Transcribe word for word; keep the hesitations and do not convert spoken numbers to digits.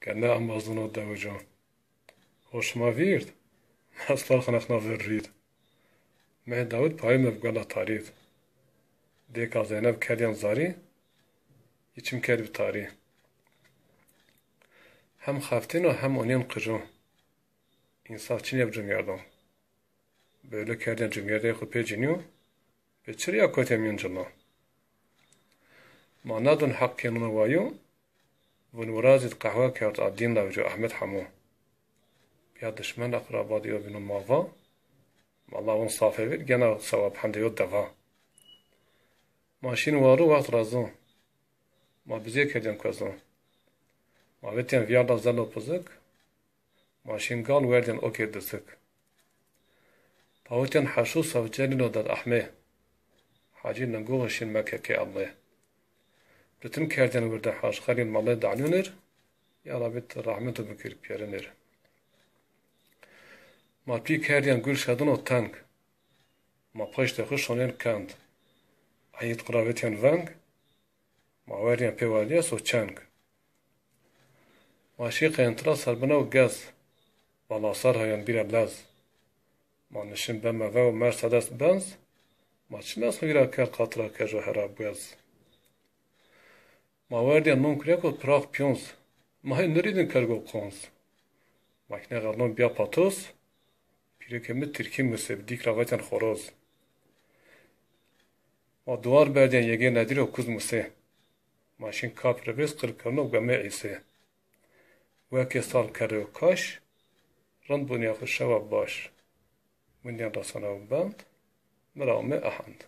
Gene embazino dewico. Ho şima vîrd, mesler xinexna vir rîd. Meh Dawid payî mi bi gula tarîd. Dêka Zeyneb kerdîyan zarî, yi çim kerd bi tarî. Hem xeftîno hem onîyen qijo. Însaf çinê bi cumyerdo. Böyle kerdîyan cumyerdey xwu pê cinîyo, pê çi rîya kotê mîyan cilo. Ma nadun heq kênûna wayo, vun wirazîd qehwe kerd a dîn dawico Ehmed Hemo. Bîya dişmen eqraba di yo bîno ma va, ma la vun safê vîr gena sewab hende yo deva. Ma şîn waru wext rezo, ma bizê kerdîyan kuezo. Ma vetîyan vîyarda zelo pizik, ma şîn gal werdîyan okê disik. Pawitîyan heşû saf celîno dad Ehmê. Hacî lingoxi şîn Mekekê Ellê. Ritim kerdîyan wirde Hac Xelîl Malê De'lûnir, ya Rabî ti rehmeto bikir pîyerinir. Ma pî kerdîyan gul şedino teng. Ma paştê xwu şonên kend. Eyîd qira vetîyan veng, ma werdîyan pê werdîya so çeng. Ma şî qeyntira serbinew gez, bala ser hayan bîre lez. Ma nişin B M W û Mercedes Benz, ma çimes xwu vîra kerd qatira kejo hera buez. Ma werdîya non kurek û piraq piyonz, ma hê nirîdin kergo qonz. Makîne xernon bîya patos, pîrikê mi tirkî musê bi dî kiravetên xoroz. Ma duwar berdîyan yegê Nedîr û Kuz Musê. Ma şîn kap rivêz qir kerno gemê Îsê. Wekê sal kerrê û kaş, rind bunîya xwu şewa baş. Windîyan resena û bend, mi ra ome ehend.